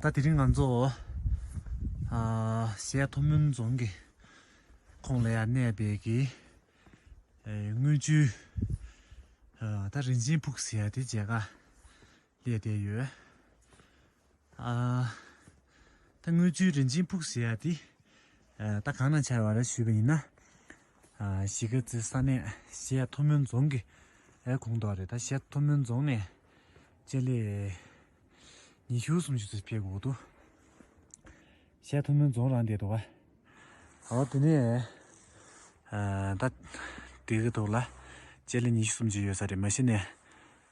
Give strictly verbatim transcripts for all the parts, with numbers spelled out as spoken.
ད་དེ་རིང་ང་ཚོ་ཨ་གཞས་མཐོ་དམན་རྫོང་གི་ཁོངས་ལ་ཡ་གནས་པའི་གི་ཨེ་དངུལ་ཆུ་ཨ་ད་རིན་ཆེན་ཕུག་ཟེར་ཡ་དེ་མཇལ་ཁ་སླེབས་བསྡད་ཡོད། ཨ་ད་དངུལ་ཆུའི་རིན་ཆེན་ཕུག་ཟེར་ཡ་དེ་ཨ་ད་གང་ན་ཆགས་པ་རེད་ཞུས་པ་ཡིན་ན། ཨ་གཞིས་ཀ་རྩེ་ས་གནས་གཞས་མཐོ་དམན་རྫོང་གི་ཨེ་ཁོངས་གཏོགས་རེད། ད་གཞས་མཐོ་དམན་རྫོང་ནས་སྤྱི་ལེ་ཉི་ཤུ་སུམ་ཅུ་ཙམ་ཕེབས་དགོས་འདུག་གཞས་མཐོ་དམན་རྫོང་རང་བསྡད་འདུག་ག་འོ་དེ་ནས་ཨ་ད་དེ་གི་ཐོག་ལ་སྤྱི་ལེ་ཉི་ཤུ་སུམ་ཅུ་ཡོད་ས་རེད། མ་གཞི་ནས་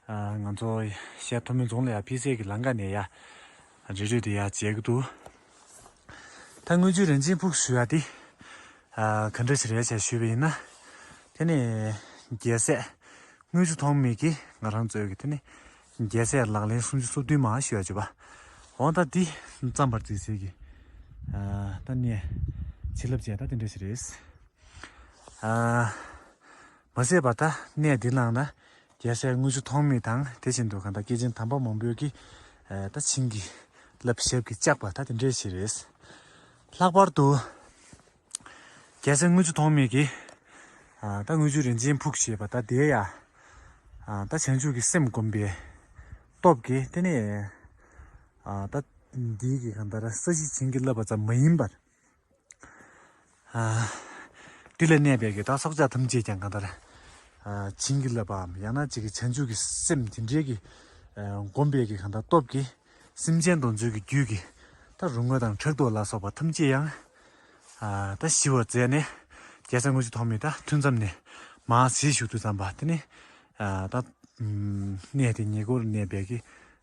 ཨ་ང་ཚོ་གཞས་མཐོ་དམན་རྫོང་ལ་ཡ་ཕེབས་སའི་གི་ལམ་ཁ་ནས་ཡ་རེ་རེ་དེ་ཡ་མཇལ་གི་འདུག་ད་དངུལ་ཆུ་རིན་ཆེན་ཕུག་ཞུ་ཡ་དེ་ཨ་ག་འདྲ་ཞིག་རེད་ཅེས་ཞུས་པ་ཡིན་ན། དེ་ནས་རྒྱལ་སྲས་དངུལ་ཆུ་ཐོགས་མེད་ཀྱིས་ང་རང་ཚོའི་གི་དེ་ནས་རྒྱལ་སྲས་ལག་ལེན་སུམ་ཅུ་སོ་བདུན་མ་ཞུ་ཡ་བྱས་པ། འོ་ད་འདི་བརྩམས་པར་བརྩིས་སའི་གི་ཨ་ད་ནས་བྱིན་རླབས་ཅན་ད་དེ་འདྲ་ཞིག་རེད། ཨ་མ་ཟད་པ་ད་གནས་འདི་ནང་ན་རྒྱལ་སྲས་དངུལ་ཆུ་ཐོགས་མེད་དང་དེ་བཞིན་དུ་གང་ལྟར་སྐྱེས་ཆེན་དམ་པ་མང་པོའི་གི་ཨ་ད་བྱིན་གྱིས་བརླབས་ཞབས་ཀྱིས་བཅགས་པ་ད་དེ་འདྲའི་ཞིག་རེད། ལྷག་པར་དུ་རྒྱལ་སྲས་དངུལ་ཆུ་ཐོགས་མེད་ཀྱིས་ཨ་ད་དངུལ་ཆུ་རིན་ཆེན་ཕུག་ཞེས་པ་ད་དེ་ཡ་ཨ་ད་བྱང་ཆུབ་ཀྱི་སེམས་བསྒོམས་པའི་སྟོབས་ཀྱིས་དེ་ནས་ཨ་ད་འདིའི་གི་གང་ལྟར་ས་གཞི་བྱིན་གྱིས་བརླབས་པ་ཙམ་མ་ཡིན་པར། ཨ་འདི་ལ་གནས་པའི་གི་ད་སྲོག་ཆགས་ཐམས་ཅད་ཀྱང་གང་ལྟར་ཨ་བྱིན་གྱིས་བརླབས་པའམ་ཡང་ན་ཅིག་གི་བྱང་ཆུབ་ཀྱི་སེམས་དེ་འདྲའི་གི་ཨ་བསྒོམས་པའི་གི་གང་ལྟར་སྟོབས་ཀྱིས་སེམས་ཅན་དོན་བྱེད་ཀྱི་རྒྱུད་ཀྱི་ད་རུས་ངག་དང་ཕྲག་དོག་ལ་སོགས་པ་ཐམས་ཅད་ཡང་ཨ་ད་ཞི་བར་མཛད་ནས་རྒྱལ་སྲས་དངུལ་ཆུ་ཐོགས་མེད་ད་ཐུན་མཚམས་ནས་མར་གཟིགས་བཞུགས་དུས་ཙམ་པ་དེ་ནས་ཨ་ད་གནས་དེ་ཉེ་འཁོར་གནས་པའི་གི་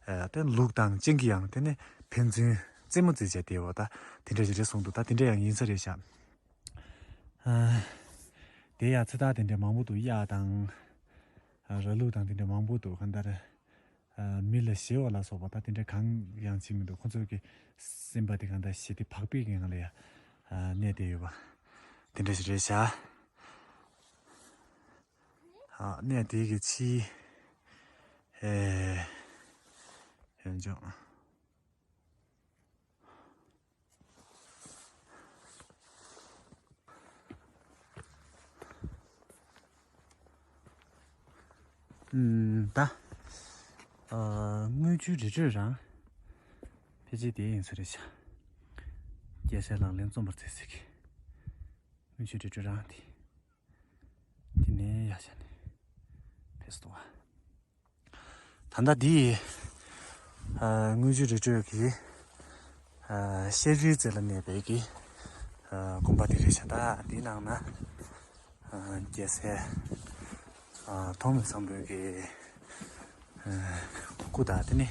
ཨ་ད་ལུགས་དང་རྐྱེན་གྱིས་ཡང་དེ་ནས་ཕན་ཚུན་རྩེད་མོ་རྩེ་བྱས་དེ་འོ་ད་དེ་འདྲ་ཞིག་རེད་གསུངས་འདུག་ད་དེ་འདྲ་ཡང་ཡིན་ས་རེད་ཤག་ཨ་དེ་ཡང་ཚེ་ཐག་དེ་འདྲ་མང་པོ་འདུག་གཡག་དང་ཨ་ར་ལུག་དང་དེ་འདྲ་མང་པོ་འདུག་གང་ལྟར་ཨ་མི་ལ་ཞེན་པ་ལ་སོགས་པ་ད་དེ་འདྲ་གང་ཡང་བྱེད་མི་འདུག་ཁོ་ཚོ་གི་སེམས་པ་དེ་གང་ལྟར་ཞི་བདེ་བག་ཕེབས་ཀྱི་ངང་ལ་ཡ་ཨ་གནས་བསྡད་ཡོད་པ་དེ་འདྲ་ཞིག་རེད་ཤག་ཨ་གནས་དེ་གི་ཕྱིའི་ཨེ་ཡོན་ལྗོངས། ཨུམ། ད། ཨ། དངུལ་ཆུའི་རི་ཁྲོད་རང་། ཕལ་ཆེར་དེ་ཡིན་ས་རེད་ཤག་རྒྱལ་སྲས་ལག་ལེན་རྩོམ་པར་མཛད་ས་གི། དངུལ་ཆུའི་རི་ཁྲོད་རང་དེ། དེ་ནས་ཡར་བཞག་ནས་ཕེབས་སོང་བ། ད་ལྟ་འདི། ཨ། དངུལ་ཆུ་རི་ཁྲོད་ཀྱི། ཨ། ཤེལ་རིའི་རྩེ་ལ་གནས་པའི་གི། ཨ། དགོན་པ་དེ་རེད་ཤག་ད་འདིའི་ནང་ན། ཨ། རྒྱལ་སྲས། ཨ། ཐོགས་མེད་བཟང་པོའི་གི། ཨ། སྐུ་དང་དེ་ནི།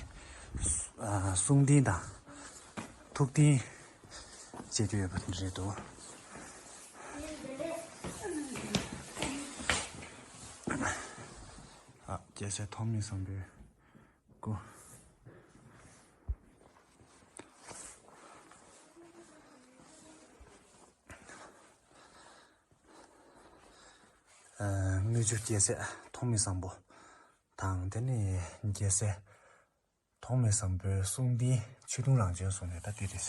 ཨ། གསུང་རྟེན་དང་། ཐུགས་རྟེན། བཅས་ཏེ་ཡོད་པ་དེ་འདྲ་རེད་འདུག་ཨ། རྒྱལ་སྲས་ཐོགས་མེད་བཟང་པོའི་སྐུ། ཨ། དངུལ་ཆུ་རྒྱལ་སྲས་ཐོགས་མེད་བཟང་པོ་དང་དེ་ནས་རྒྱལ་སྲས་ཐོགས་མེད་བཟང་པོའི་གསུང་རྟེན་ཆོས་དུང་རང་བྱོན་གསུངས་ནས་ད་དེ་རེད།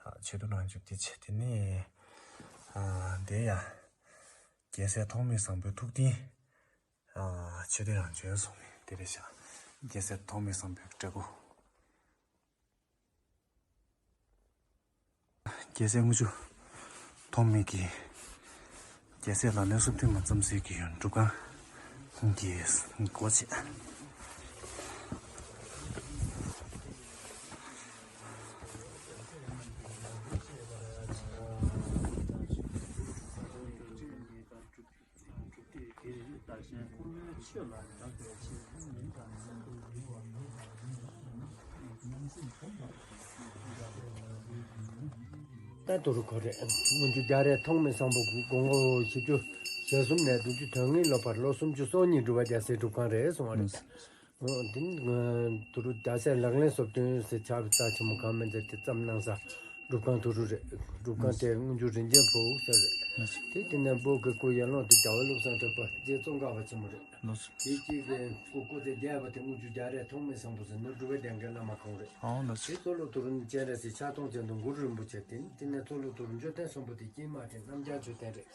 ཨ། ཆོས་དུང་རང་བྱོན་དེ་བྱས་དེ་ནས། ཨ། དེ་ཡང་རྒྱལ་སྲས་ཐོགས་མེད་བཟང་པོའི་ཐུགས་རྟེན། ཨ། ཆོས་དུང་རང་བྱོན་གསུངས་ནས་དེ་རེད་ཤག་རྒྱལ་སྲས་ཐོགས་མེད་བཟང་པོའི་འདྲ་སྐུ། རྒྱལ་སྲས་དངུལ་ཆུ་ཐོགས་མེད་ཀྱིས་རྒྱལ་སྲས་ལག་ལེན་སོ་བདུན་མ་རྩོམ་སའི་གི་སྒྲུབ་ཁང་གི་སྒོ་ཕྱེ། ད་དུ་རུ་ཁོ་རེ་དངུལ་ཆུ་རྒྱལ་སྲས་ཐོགས་མེད་བཟང་པོ་དགུང་ལོ་བཞི་བཅུ་ཞེ་གསུམ་ནས་བདུན་ཅུ་དོན་ལྔའི་ལོ་བར་ལོ་སུམ་ཅུ་སོ་གཉིས་སྒྲུབ་པ་རྒྱལ་སྲས་སྒྲུབ་ཁང་རེད་གསུང་བ་རེད། འོ་དེ་ནི་དུ་རུ་རྒྱལ་སྲས་ལག་ལེན་སོ་བདུན་ཟེར་ཆགས་པའི་རྩ་ཆེན་མོ་གང་མིན་ཟེར་ཏེ་བརྩམས་གནང་ས་ སྒྲུབ་ཁང་དུ་རུ་རེད། སྒྲུབ་ཁང་དེ་སྔོན་འཇུག་རིན་ཆེན་ཕུག་ཟེར་རེད། དེ་དེ་ནས་བོད་ཀྱི་སྐུ་ཡར་ཀླུང་དུ་རྒྱལ་བ་བློ་བཟང་གྲགས་པ་རྗེ་ཙོང་ཁ་པ་ཆེན་མོ་རེད། དེ་གཅིག་གི་སྐུ་སྐུ་ཚེ་བརྒྱད་པ་དེ་སྔོན་འཇུག་རྒྱ་རས་ཐོགས་མེད་བཟང་པོ་ཟེར་ནོར་སྒྲུབ་པའི་གདན་གྱི་བླ་མ་ཁོང་རེད། དེ་མཚོ་ལྷོ་དུ་རུ་སྤྱན་རས་གཟིགས། ཕྱག་སྟོང་སྤྱན་སྟོང་གུ་རུ་རིན་པོ་ཆེ། དེ་དེ་ནས་མཚོ་ལྷོ་དུ་རུ་མཆོད་རྟེན་གསུམ་པོ་དེ་དཀྱིལ་མ་དེ་རྣམ་རྒྱལ་མཆོད་རྟེན་རེད།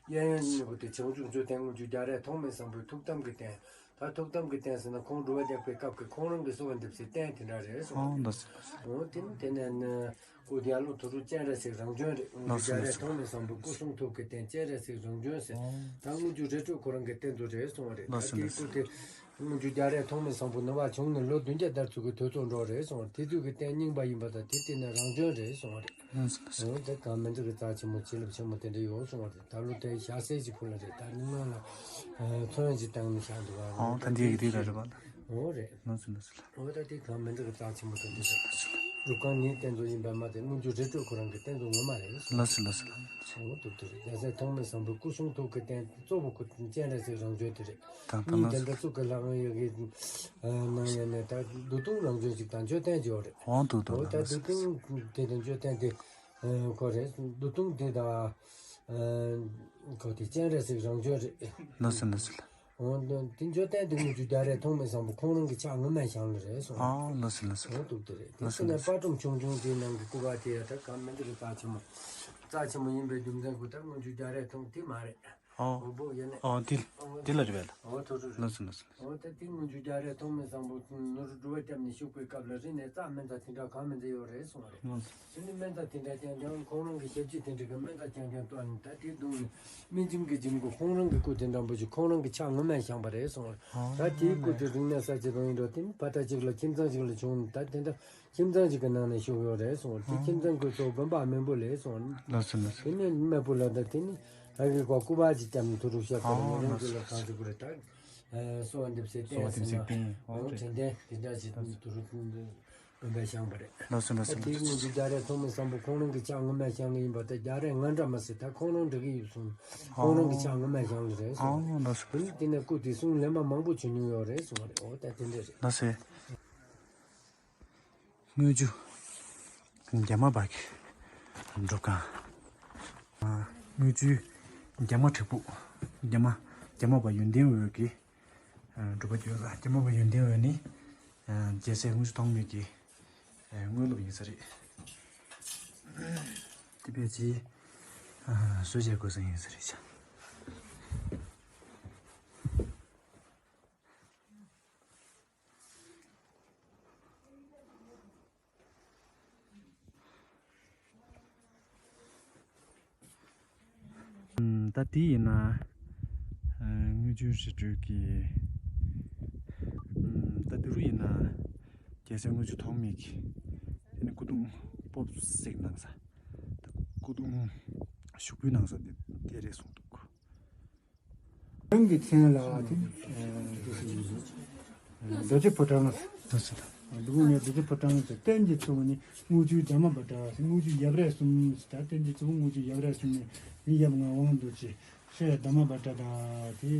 གཡས་གཡོན་གཉིས་པོ་དེ་བྱང་ཆུབ་མཆོད་རྟེན་སྔོན་འཇུག་རྒྱ་རས་ཐོགས་མེད་བཟང་པོའི་ཐུགས་དམ་གྱི་རྟེན། ད་ཐུགས་དམ་གྱི་རྟེན་ཟེར་ན་ཁོང་སྒྲུབ་པ་རྒྱག་པའི་སྐབས་ཀྱི་ཁོང་རང་གི་གསོལ་བ་འདེབས་སའི་རྟེན་དེ་འདྲ་རེད་གསུངས་པ་རེད། འོ་དེ་ནི་དེ་ནས་ནི་སྐུ་རྒྱ་ལོ་དུ་རུ་སྤྱན་རས་གཟིགས་རང་བྱོན་རེད། སྔོན་འཇུག་རྒྱ་རས་ཐོགས་མེད་བཟང་པོའི་སྐུ་གསུང་ཐུགས་ཀྱི་རྟེན་སྤྱན་རས་གཟིགས་རང་བྱོན་ཟེར། ད་སྔོན་འཇུག་རི་ཁྲོད་ཁོ་རང་གི་རྟེན་དུ་རེད་གསུངས་པ་རེད། ད་དེའི་སྐུ་དེ་སྔོན་འཇུག་རྒྱ་རས་ཐོགས་མེད་བཟང་པོ་ནུབ་པ་བྱུང་ནས་ལོ་བདུན་བརྒྱ་དར་ཚུལ་གྱི་དུས་ཚོད་འགྲོ་རེད་གསུངས་པ་རེད། དེ་དུས་ཀྱི་རྟེན་རྙིང་པ་ཡིན་པ་དང་དེ་རྟེན་ནི་རང་བྱོན་རེད་གསུངས་པ་རེད། འོ་དེ་གང་མིན་འགྲིག་གི་རྩ་ཆེན་མོ་བྱིན་རླབས་ཆེན་མོ་དེ་འདྲ་ཡོད་གསུངས་པ་རེད། ད་ལོ་དེ་ཞྭ་སེར་གྱི་ཕུ་ལ་རེད། ད་ནི་སྔོན་ལ་ཚོན་གྱི་སྟེང་ནས་བཞག་འདུག་ག་འོ་ད་འདི་གི་དེ་ལ་རེད་པ། འོ་རེད། ལགས་སོ་ལགས་སོ། འོ་ད་དེ་གང་མིན་འགྲིག་གི་རྩ་ཆེན་མོ་དེ་འདྲ་རེད། སྒྲུབ་ཁང་ནི་རྟེན་གཙོ་ཡིན་པ་མ་དེ་སྔོན་འཇུག་རི་ཁྲོད་ཁོ་རང་གི་རྟེན་གཙོ་ངོ་མ་རེད། ལགས་སོ་ལགས་སོ་ལགས་སོ། འོ་དེ་དེ་རེད། རྒྱལ་སྲས་ཐོགས་མེད་བཟང་པོའི་སྐུ་གསུང་ཐུགས་ཀྱི་རྟེན་གཙོ་བོ་ཁོ་སྤྱན་རས་གཟིགས་རང་བྱོན་དེ་རེད། དང་དང་གཉིས་ལགས་དེ་འདྲ་སོ། བཙུགས་ཀྱི་ལྷ་ཁང་ཡོད་ཀྱི་ནང་ཡོད་ནས་ད་བདུད་དོང་རང་བྱོན་ཅིག་དང་མཆོད་རྟེན་ཅིག་ཡོད་རེད། འོ་འདུག་འདུག་འོ་ད་ལགས་སོ། བདུད་དོང་དེ་དང་མཆོད་རྟེན་དེ་ཁོ་རེད། བདུད་དོང་དེ་དང་ཁོ་དེ་སྤྱན་རས་གཟིགས་རང་བྱོན་རེད། ལགས་སོ་ལགས་སོ། འོ་འདུག་དེ་མཆོད་རྟེན་དེ་སྔོན་འཇུག་རྒྱ་རས་ཐོགས་མེད་བཟང་པོ་ཁོང་རང་གི་ཕྱག་སྔོན་མའི་ཞལ་ལ་རེད་གསུངས། ཨ་ལགས་སོ་ལགས་སོ། འོ་འདུག་དེ་རེད། དེ་ལགས་སོ་ཚོ་ནས་ལགས་སོ། དཔལ་སྤྲུལ་ཆུང་ཆུང་དེའི་ནང་གི་སྐུ་པར་དེ་ཡ་ད་གང་མིན་འགྲིག་གི་རྩ་ཆེན་མོ། རྩ་ཆེན་མོ་ཡིན་པའི་རྒྱུ་མཚན་གྱིས་ད་སྔོན་འཇུག་རྒྱ་རས་ཐོགས་དེ་མ་རེད། ཨོ། འོ་བོ་ཡ་ནས། ཨོ་དེ་འོ་དེ་ལ་རེད་པས་ལགས། འོ་ཐུགས་རེད། ལགས་སོ་ལགས་སོ། འོ་ད་དེ་སྔོན་འཇུག་རྒྱ་རས་ཐོགས་མེད་བཟང་པོ་ནོར་སྒྲུབ་པ་བརྒྱབ་ནས་བཞུགས་པའི་སྐབས་ལ་རི་ནས་རྩྭ་སྨན་རྩྭ་དེ་འདྲ་གང་མིན་འདྲ་ཡོད་རེད་གསུངས་པ་རེད། ལགས་སོ། དེ་ནི་སྨན་རྩྭ་དེ་འདྲ་རྐྱང་རྐྱང་ཁོང་རང་གི་ཞབས་ཕྱི་དེ་འདྲ་གི་སྨན་རྩྭ་རྐྱང་རྐྱང་བཏོན་ནས་ད་དེ་བརྡུངས་ནས་སྨན་འཇིམ་གྱི་འཇིམ་སྐུ་ཁོང་རང་གི་སྐུ་དེ་འདྲ་པོ་ཞིག་ཁོང་རང་གི་ཕྱག་སྔོན་མས་བཞེངས་པ་རེད་གསུངས་པ་རེད། ཨོ་ད་དེའི་སྐུ་དེ་རིང་ནས་ས་ཆ་རང་ཡིན་འགྲོ་དེ་ནི་ཕ་ཏ་གཅིག་ལ་ཁྱིམ་ཚང་གཅིག་ལ་བྱུང་ནས་ད་དེ་འདྲ་ཁྱིམ་ཚང་གཅིག་གི་ནང་ནས་བཞུགས་ཡོད་རེད་གསུངས་པ་རེད། དེ་ཁྱིམ་ཚང་གི་གཙོ་བོ་དགོན་པ་སྨན་བུ་ལས་གསུངས་པ་རེད། ལགས་སོ་ལགས་སོ། དེ་ནས་སྨན་བུ་ལ་ད་དེ་ནི་ཨ་རིག་གོ་སྐུ་པར་གཅིག་བརྒྱབ་ནས་ཐུགས་རུ་བཤད་པ་རེད། ཨོ་ང་རང་ལགས་ཚོ་ལ་གང་ཞིག་དགོས་རེད་ད། གསོལ་བ་འདེབས་སའི་རྟེན་ཟེར་ན། གསོལ་བ་འདེབས་སའི་རྟེན། ཨོ་ཨོ་དྲན་རྟེན་དེ་འདྲ་ཞིག་དུ་རུ་དགོན་པའི་བཞེངས་པ་རེད། ལགས་སོ་ལགས་སོ་ད་དེའི་ལགས་སོ། སྔོན་གྱི་རྒྱ་རས་ཐོགས་མེད་བཟང་པོ་ཁོང་རང་གི་ཕྱག་སྔོན་མས་བཞེངས་ནི་ཡིན་པ་དེ་རྒྱ་རས་ང་འདྲ་མ་ཟད་ད་ཁོང་རང་འདྲ་གི་ཡོད་གསུངས། ཁོང་རང་གི་ཕྱག་སྔོན་མས་བཞེངས་ནི་རེད་གསུངས། ཨོ་ལགས་སོ། དེ་ནས་དེ་ནས་སྐུ་དེ་གསུང་ལེན་པ་མང་པོ་བྱུང་མྱོང་ཡོད་རེད་གསུངས་པ་རེད། ཨོ་ད་དེ་འདྲ་རེད། ལགས་སོ། དངུལ་ཆུ་རྒྱ་མ་པ་གི་སྒྲུབ་ཁང་། དངུལ་ཆུ་རྒྱ་མ་བྲག་ཕུག་རྒྱ་མ་རྒྱ་མ་པ་ཡོན་ཏན་འོད་ཀྱི་སྒྲུབ་པ་བརྒྱུད་ལ་རྒྱ་མ་པ་ཡོན་ཏན་འོད་ནི་རྒྱལ་སྲས་དངུལ་ཆུ་ཐོགས་མེད་ཀྱི་དངོས་སློབ་ཡིན་ས་རེད། དེ་བས་ཀྱི་བཟོ་བྱེད་དགོས་ས་ཡིན་ས་རེད་ཤག་ད་དེ་ཡིན་ན་དངུལ་ཆུ་རི་ཁྲོད་ཀྱི་ད་དེ་རུ་ཡིན་ན་རྒྱལ་སྲས་དངུལ་ཆུ་ཐོགས་མེད་ཀྱི་དེ་ནི་སྐུ་གདུང་སྤོབས་གཟིགས་གནང་ས་ད་སྐུ་གདུང་བཞུགས་སྤོས་གནང་ས་དེ་དེ་རེད་གསུངས་འདུག་རང་གི་མཚན་ལ་དེ་རྡོ་རྗེ་ཕོ་བྲང་ལ། ལགས་སོ། འདི་གུང་ནས་རྡོ་རྗེ་ཕོ་བྲང་ཟེར་རྟེན་གྱི་གཙོ་བོ་ནི་དངུལ་ཆུའི་རྒྱ་མ་པ་འདྲ་ཟེར་དངུལ་ཆུ་ཡབ་རས་གསུམ་ཟེར་ད་རྟེན་གྱི་གཙོ་བོ་དངུལ་ཆུ་ཡབ་རས་གསུམ་ནས་མི་ཡབ་ངག་དབང་རྡོ་རྗེ་ཤེས་རྒྱ་མ་པ་འདྲ་དང་དེ་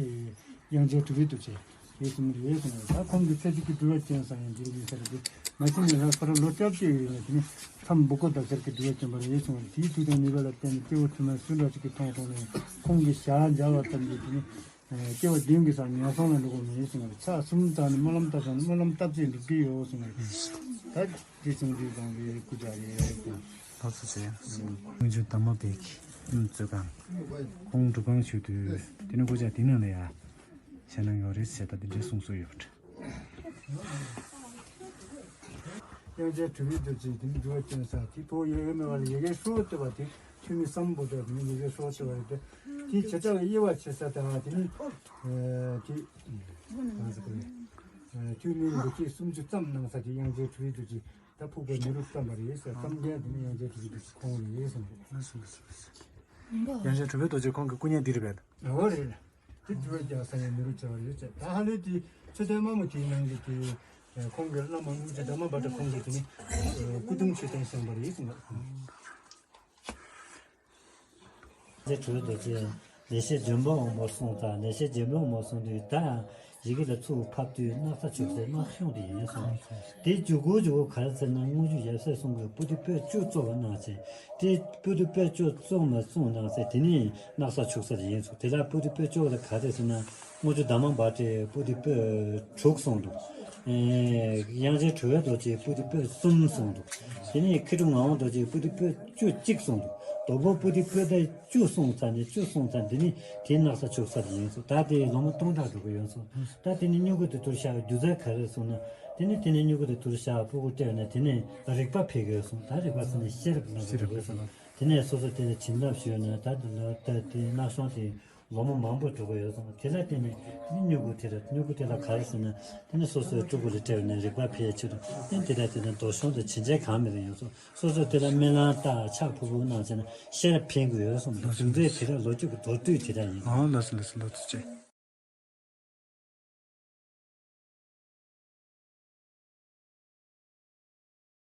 དབྱངས་ཅན་གྲུབ་པའི་རྡོ་རྗེ་དེ་གསུམ་རེད་གསུངས། ད་ཁོང་གི་ཚེ་གཅིག་གི་སྒྲུབ་པ་ཅན་ས་ཡང་འདིར་ཡིན་ས་རེད། མ་གཞི་ནས་ལྷག་པར་ལོ་བཅོ་བརྒྱད་ཡོད་ན་དེ་ནི་མཚམས་འབུ་སྐོར་དག་ཚར་གྱི་སྒྲུབ་པ་ཅན་པ་རེད་གསུངས། དེའི་དུས་དང་ནུས་པ་ལ་བརྟེན་ནས་སྐྱེ་བོ་ཚུལ་མིན་སུ་འདྲ་ཅིག་གི་མཐོང་མཐོང་ནས་ཁོང་གི་ཞལ་མཇལ་བ་ཙམ་གྱིས་དེ་ནི། སྐྱེ་བ་བདུན་གྱི་སར་ངན་སོང་ལ་འགྲོ་དགོས་མེད་གསུངས་པ་རེད། ཕྱག་གསུམ་བཏང་ནས་སྨོན་ལམ་བཏབ་སོང་ན་སྨོན་ལམ་བཏབ་ཚད་འགྲུབ་ཀྱི་ཡོད་གསུངས་པ་རེད། ད་དེ་ཚང་དུས་བཟང་པོའི་སྐུ་ཕྱག་རེད་གསུངས། ལགས་སོ་ཟེར། དངུལ་ཆུ་དར་མ་པའི་གི་གཙོས་ཁང་ཁོང་སྒྲུབ་ཁང་ཞུ་དུས་དེ་ནི་སྐུ་ཕྱག་དེ་ནང་ལ་ཡ་ཞལ་སྣང་ཡོད་རེད་ཟེར་ད་དེ་འདྲ་གསུངས་སྲོལ་ཡོད་པ་རེད། དབྱངས་ཅན་གྲུབ་པའི་རྡོ་རྗེ་དེ་ནི་འགྲོ་བ་ཅན་ས་དེ་ཐོག་ཡོད་ཡོད་མེད་པ་ལ་ཡི་གེ་ཧྲོ་ལྟ་བ་དེ་ཐུན་མིན་སམ་བྷོ་ཊ་དེ་ནི་ཡི་གེ་ཧྲོ་ལྟ་བ་རེད་དེ། དེའི་བྱེ་བྲག་ལ་དབྱེ་བ་ཕྱེ་ས་དང་དེ་ནི་དེ་གང་ཟེར་དགོས་རེད། ཐུན་མིན་འདུ་བྱེད་སུམ་ཅུ་ཙམ་གནང་ས་དེ་དབྱངས་ཅན་གྲུབ་པའི་རྡོ་རྗེ་ད་ཕུག་པའི་མི་རུ་བརྩམས་པ་རེད་ཟེར་བརྩམས་མཁན་དེ་ནི་དབྱངས་ཅན་གྲུབ་པའི་རྡོ་རྗེ་ཁོང་རེད་གསུངས་རེད། དབྱངས་ཅན་གྲུབ་པའི་རྡོ་རྗེ་ཁོང་གི་སྐུ་བརྙན་འདི་རེད་པས། འོ་རེད། དེ་དུས་ཀྱང་ས་ཡ་མི་རུ་བྱ་བ་ཡོད་ཅེས། ད་ཧ་ལས་དེ་མཆོད་རྟེན་དམར་མོ་དེའི་ནང་གི་དེ་ཁོང་གི་བླ་མ་དངུལ་ཆུ་དར་མ་པ་ཏྲ་ཁོང་གི་དེ་ནི་སྐུ་གདུང་མཆོད་རྟེན་བཞེངས་པ་རེད་གསུངས། དེ་གྲོལ་དུ་བཅས་ལེགས་བཤད་ལྗོན་པ་འོད་མར་སོང་དང་ལེགས་བཤད་ལྗོན་པ་འོད་མར་སོང་དུས་ད། ཡི་གེ་ལ་ཚུར་ཕབ་དུས་སྣག་ཚ་བྱུག་སའི་སྣག་གཞོང་དེ་ཡིན་གསུངས། དེ་མཇུག་གུ་མཇུག་གུ་ག་རེ་ཟེར་ན། དངུལ་ཆུ་ཡབ་སྲས་གསུམ་གྱིས་པོ་ཏི་པོད་བཅུ་བཙོངས་པ་གནང་བྱས། དེ་པོ་ཏི་པོད་བཅུ་བཙོངས་མ་བཙོངས་གནང་ཟེར། དེ་ནས་སྣག་ཚ་བྱུག་ས་དེ་ཡིན་གསུངས། དེ་ལ་པོ་ཏི་པོད་བཅུ་ལ་ག་རེ་ཟེར་ན། དངུལ་ཆུ་འདབ་མ་འབར་ཏེ་པོ་ཏི་པོད་དྲུག་གསུངས་འདུག། ཨེ། དབྱངས་ཅན་གྲོལ་བའི་རྡོ་རྗེས་པོ་ཏི་པོད་གསུམ་གསུངས་འདུག། དེ་ནས་མཁས་གྲུབ་ངག་དབང་རྡོ་རྗེས་པོ་ཏི་པོད་བཅུ་གཅིག་གསུངས་འདུག། དོལ་པོ་པོ་ཏི་པོད་བཅུ་གསུངས་ཚར་ནས། བཅུ་གསུངས་ཚར། འདི་ནི་དེའི་སྣག་ཚ་བྱུག་ས་དེ་ཡིན་གསུངས། ད་དེ་ལོ་མ་སྟོང་ཕྲག་འགྲོ་གི་ཡོད་གསུངས། ད་དེ་ནི་སྨྱུ་གུ་དེ་ཐུར་བཞག་རྒྱུ་མཚན་ག་རེ་གསུངས་ན། དེ་ནི་དེ་ནི་སྨྱུ་གུ་དེ་ཐུར་བཞག་ཕྲུ་གུ་སྤྲད་ནས། དེ་ནས་རིག་པ་འཕེལ་གི་ཡོད་གསུངས། ད་རིག་པ་ཟེར་ནས་ཤེས་རབ་རྣམ་པར་རྒྱལ་བ་གསུངས། དེ་ནས་སོ་སོ་དེ་ནས་བྱིན་རླབས་ཞུས་ནས། ད་དེ་ལ་ད་དེ་སྣག་གཞོང་དེ་ལོ་མ་མང་པོ་འགྲོ་གི་ཡོད་གསུངས། དེ་ལ་བརྟེན་ནས་དེ་ནི་སྨྱུ་གུ་དེ་ལ། སྨྱུ་གུ་དེ་ལ་ག་རེ་ཟེར་ན། དེ་ནི་སོ་སོའི་ཕྲུ་གུ་ལ་སྤྲད་ནས་རིག་པ་འཕེལ་ཆེད་དུ། དེ་དེ་ལ་དེ་ནི་རྡོ་གཞོང་དང་བྱིན་ཆེན་གང་མེད་ལ་ཡོད་གསུངས། སོ་སོ་དེ་ལ་སྨོན་ལམ་བཏབ། ཕྱག་ཕུར་ཕུར་གནང་བྱས་ན་ཤེས་རབ་འཕེལ་གི་ཡོད་གསུངས། རྒྱུ་མཚན་དེ་དག་ལོ་རྒྱུས་ཀྱི་མདོར་བསྡུས་དེ་འདྲ་ཡིན། ཨ། ལགས་སོ། ལགས་སོ། ལགས་སོ། ཐུགས་རྗེ་ཆེ།